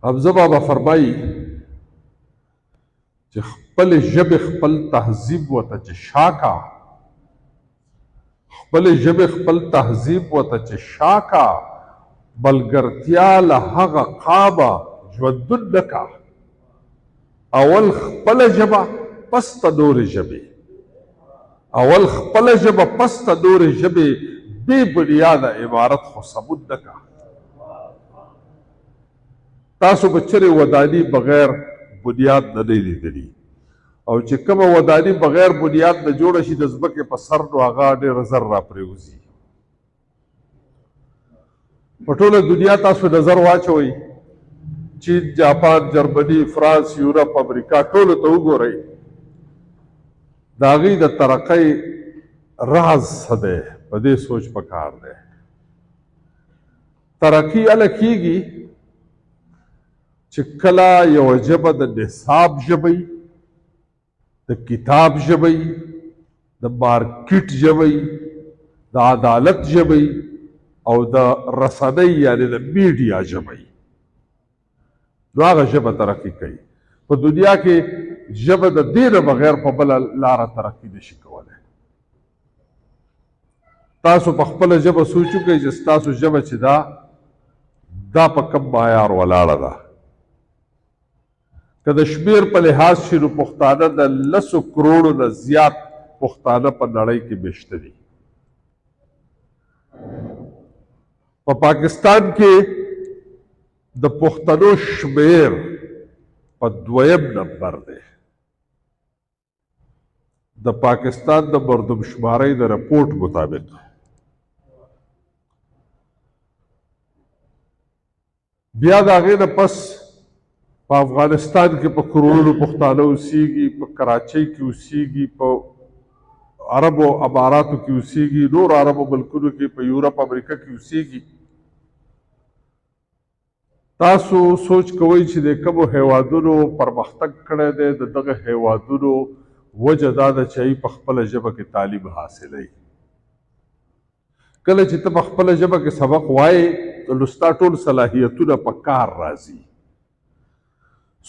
حمزه بابا فرمایي چې خپل ژبې خپل تهذیب وته چې شاکا، خپل ژبې خپل تهذیب وته چې شاکا، ملګرتیا له هغه قامه ژوندون نه کا. اول خپله ژبه پس ته نورې ژبې، اول خپله ژبه پس ته نورې ژبې، بې بنیاده عمارت خو سمون نه کا. تاسو به چېرې وداني بغیر بنیاد نه دی لیدلي، او چې کومه وداني بغیر بنیاد نه جوړه شي د ځمکې په سر، نو هغه ډېره زر راپرېوځي. په ټوله دنیا تاسو نظر واچوئ، چین، جاپان، جرمني، فرانس، یورپ، امریکا، ټولو ته وګورئ، د هغوی د ترقۍ راز څه دی؟ په دې سوچ پکار دی. ترقي هله کېږي چې کله یوه ژبه د نصاب ژبه وي، د کتاب ژبه وي، د مارکیټ ژبه وي، د عدالت ژبه وي او د رسنۍ یعنې د میډیا ژبه وي، نو هغه ژبه ترقي کوي. په دنیا کې ژبه د دې نه بغیر په بله لاره ترقي نشي کولی. تاسو په خپله ژبه سوچ وکړئ چې ستاسو ژبه چې ده دا په کوم معیار ولاړه ده. که د شمیر په لحاظ شي نو پښتانه د 10 کروړو نه زیات پښتانه په نړۍ کې میشته دي. په پاکستان کې د پښتنو شمیر په دویم نمبر دی. د پاکستان د مردم شمارۍ د رپورټ مطابق بیا د هغې نه پس په افغانستان کې په کروړونو پښتانه اوسیږي، په کراچۍ کې اوسیږي، په عربو اماراتو کې اوسیږي، نور عربو ملکونو کې، په یورپ امریکا کې اوسیږي. تاسو سوچ کوئ چې د کومو هیوادونو پرمختګ کړی دی، د دغه هیوادونو وجه دا ده چې هغوی په خپله ژبه کې تعلیم حاصلوي. کله چې ته په خپله ژبه کې سبق وایې نو ستا ټول صلاحیتونه په کار راځي.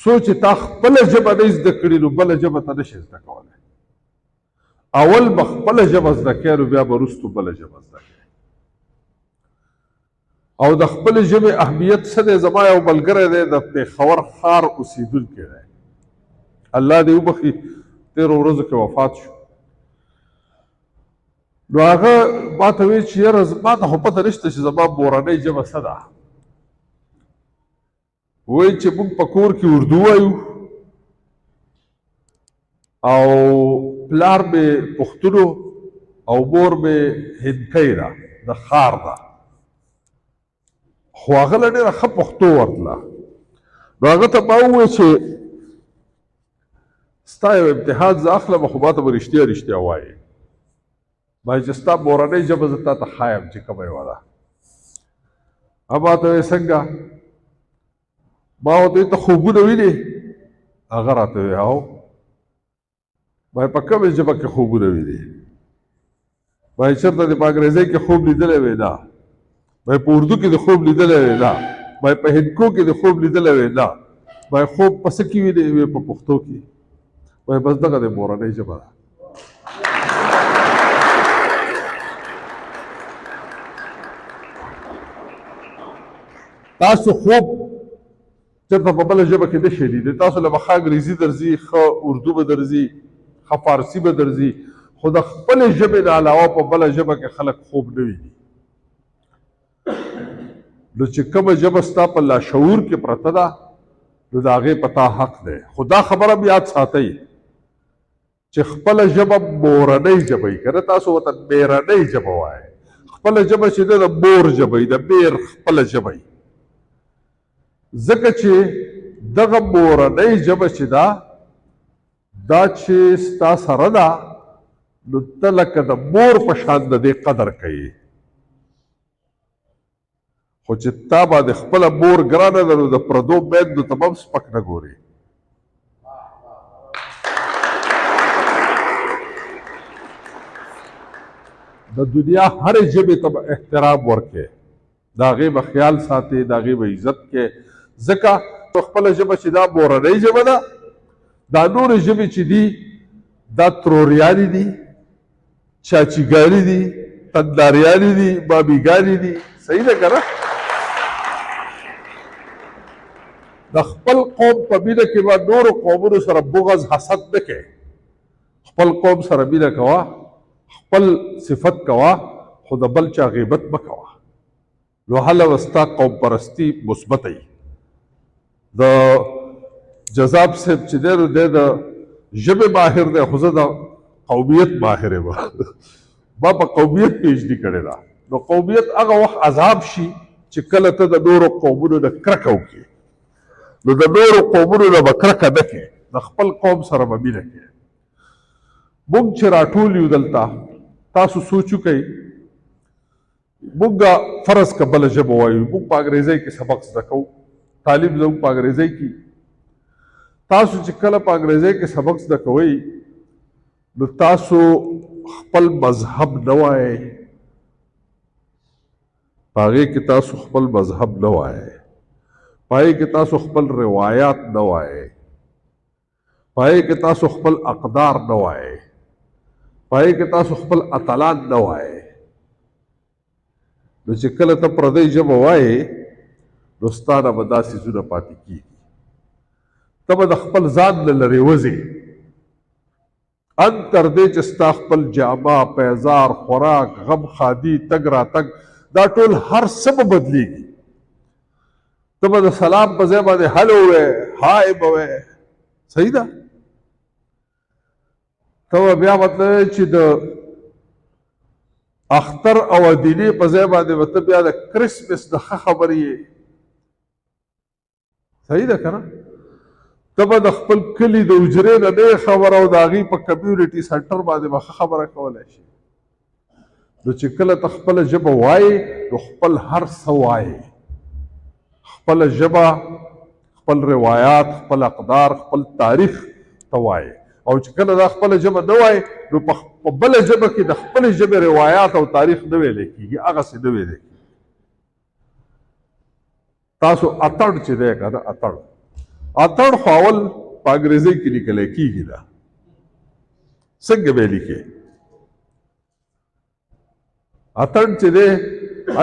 څو چې تا خپله ژبه نه زده کړي نو بله ژبه ته نشې زده کولی. اول به خپله ژبه زده کوې نو بیا به وروستو بله ژبه زده کوې. او د خپلې ژبې اهمیت څه دی؟ زما یو ملګری دی، د پېښور ښار اوسېدونکی دی، الله دې وبخښي، تېرو ورځو کې وفات شو. نو هغه ما ته ویل چې یاره ما ته خو پته نشته چې زما مورنۍ ژبه څه ده. وایي چې موږ په کور کې اردو وایو او پلار مې پښتون او مور مې هندکۍ ده، د ښار ده، خو هغه له ډېره ښه پښتو ورتله. نو هغه ته ما وویل چې ستا یو امتحان زه اخلم، خو ما ته به رښتیا رښتیا وایې. ما چې ستا مورنۍ ژبه زه تا ته ښایم چې کومه یوه ده. ما ته وایي څنګه؟ ما ورته وویل ته خوبونه وینې؟ هغه راته وویل هو. ما په کومې ژبه کې خوبونه وینې؟ ما چېرته دې په انګریزۍ کې خوب لیدلی وی؟ نه. ما په اردو کې دې خوب لیدلی وی؟ نه. ما په هندکو کې دې خوب لیدلی وی؟ نه. ما خوب په څه کې وینې؟ وی په پښتو کې. وای بس دغه د مورنۍ ژبه ده. تاسو خوب چېرته په بله ژبه کې نشئ لیدلی. تاسو له به ښه انګریزي درځي، ښه اردو به درځي، ښه فارسي به درځي، خو د خپلې ژبې نه علاوه په بله ژبه کې خلک خوب نه ویني. نو چې کومه ژبه ستا په لاشعور کې پرته ده نو د هغې په تا حق دی. خو دا خبره هم یاد ساتئ چې خپله ژبه مورنۍ ژبه وي، که نه تاسو ورته میرنۍ ژبه وایئ. خپله ژبه چې ده د مور ژبه وي، د میر خپله ژبه وي، ځکه چې دغه مورنۍ ژبه چې ده دا چې ستا سره ده نو ته لکه د مور په شان د دې قدر کوي. خو چې تا باندې خپله مور ګرانه ده نو د پردو میندو ته به هم سپک نه ګورې. د دنیا هرې ژبې ته به احترام ورکړې، د هغې به خیال ساتې، د هغې به عزت کې، ځکه خپله ژبه چې دا مورنۍ ژبه ده، دا نورې ژبې چې دي دا تروریانې دي، چاچیګانې دي، تنداریانې دي، بابیګانې دي. صحیح ده که نه؟ د خپل قوم په مینه کې به نورو قومونو سره بغض حسد نه کوې. خپل قوم سره مینه کوه، خپل صفت کوه، خو د بل چا غیبت مه کوه. نو هله به ستا قوم پرستي مثبته وي. د جذاب صاحب چې دی نو دی د ژبې ماهر دی، خو زه د قومیت ماهر یم. ما په قومیت P H D کړې ده. نو قومیت هغه وخت عذاب شي چې کله ته د نورو قومونو نه کرکه وکړې. نو د نورو قومونو نه به کرکه نه کوې، د خپل قوم سره به مینه کوې. موږ چې راټول یو دلته، تاسو سوچ وکړئ، موږ فرض که بله ژبه وایو، موږ په انګریزۍ کې سبق زده کوو، تعلیم زموږ په انګریزۍ کې. تاسو چې کله په انګریزۍ کې سبق زده کوئ نو تاسو خپل مذهب نه وایئ، په هغې کې تاسو خپل مذهب نه وایئ، په هغې کې تاسو خپل روایات نه وایئ، په هغې کې تاسو خپل اقدار نه وایئ، په هغې کې تاسو خپل اتلان نه وایئ. نو چې کله ته پردۍ ژبه وایې نو ستا نه به دا څیزونه پاتې کېږي، ته به د خپل ځان نه لرې وځې، ان تر دې چې ستا خپل جامه، پیزار، خوراک، غم، ښادي، تګ راتګ، دا ټول هر څه به بدلېږي. ته به د سلام په ځای باندې هلو وې، های به وې. صحیح ده؟ ته به بیا مطلب چې د اختر او ادینې په ځای باندې به ته بیا د کرسمس د ښه خبرې یې. صحیح ده که نه؟ ته به د خپل کلي د حجرې نه نه خبره او د هغې په کمیونټي سنټر باندې به ښه خبره کولی شي. نو چې کله ته خپله ژبه وایې نو خپل هر څه وایې، خپله ژبه، خپل روایات، خپل اقدار، خپل تاریخ ته وایې. او چې کله دا خپله ژبه نه وایې نو په بله ژبه کې د خپلې ژبې روایات او تاریخ نه ویلی کېږي، هغسې نه ویلی کېږي. تاسو اتړ چې دی که نه، اتړ، اتړ خو اول په انګریزۍ کې لیکلی کېږي، دا څنګه به یې لیکې؟ اتڼ چې دی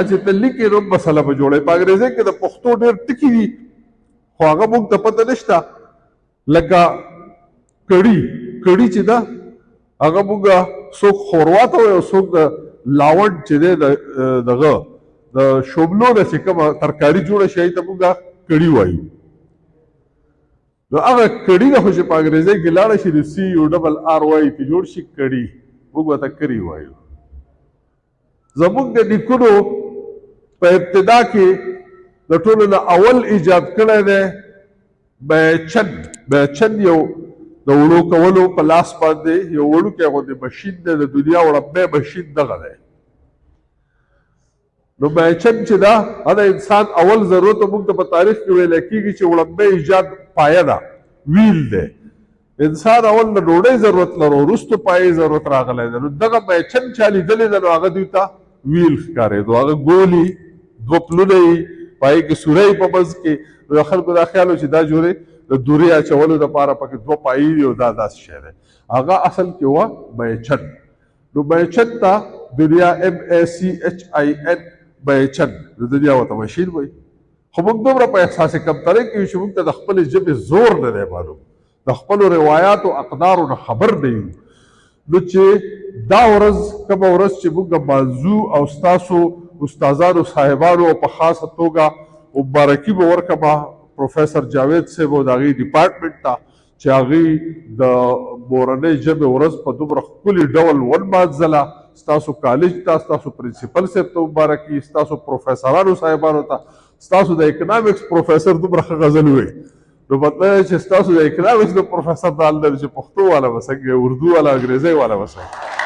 چې ته لیکې نو مسله به جوړوې. په انګریزۍ کې د پښتو ډېر ټکي دي خو هغه موږ ته پته نشته. لکه کړي، کړي چې ده هغه موږ څوک ښوروا ته وایي او څوک د لاونډ چې دی دغه د شوبلو نه چې کومه ترکاري جوړه شي هغې ته موږ کړي وایو. نو هغه کړي ده خو چې په انګریزۍ کې لاړه شي نو سی یو ډبل آر وای ته جوړ شي کړي، موږ ورته کړي وایو. زموږ د نیکونو په ابتدا کې د ټولو نه اول ایجاد کړی دی بیچن. بیچن یو د وړو کولو په لاس باندې یو وړوکی غوندې مشین دی، د دنیا وړومبی مشین دغه دی. نو بیچن چې ده هغه انسان اول ضرورت موږ ته په تاریخ کې ویل کېږي چې وړومبی ایجاد پایه ده، ویل دی. انسان اول د ډوډۍ ضرورت لرو، وروسته پایې ضرورت راغلی دی. نو دغه بیچن چا لیدلی ده نو هغه دوی ته ویل ښکارېدو. هغه ګولي دوه پلونه یې پایې کې سوری په منځ کې، نو د خلکو دا خیال و چې دا جوړې د دورې اچولو دپاره پکې دوه پایې دي او دا داسې شی دی. هغه اصل کې وه بیچن. نو بیچن ته دنیا ایم ای سی ایچ آی ان بیچن، د دنیا ورته مشین وایي. خو موږ دومره په احساس کمترۍ کې یو چې موږ ته د خپلې ژبې زور نه دی معلوم، د خپلو روایاتو اقدارو نه خبر نه یو. نو چې دا ورځ کومه ورځ چې موږ مانځو او ستاسو استادانو صاحبانو او په خاصه توګه مبارکي به ورکړم پروفیسر جاوید صاحب او د هغې ډپارټمنټ ته چې هغوی د مورنۍ ژبې ورځ په دومره ښکلي ډول ونمانځله. ستاسو کالج ته، ستاسو پرنسپل صاحب ته مبارکي، ستاسو پروفیسرانو صاحبانو ته. ستاسو د اکنامیکس پروفیسر دومره ښه غزل وویل، نو مطلب چې ستاسو د اکنامیکس د پروفیسر دا حال دی چې پښتو والا به څنګه، اردو والا، انګریزۍ والا به څنګه.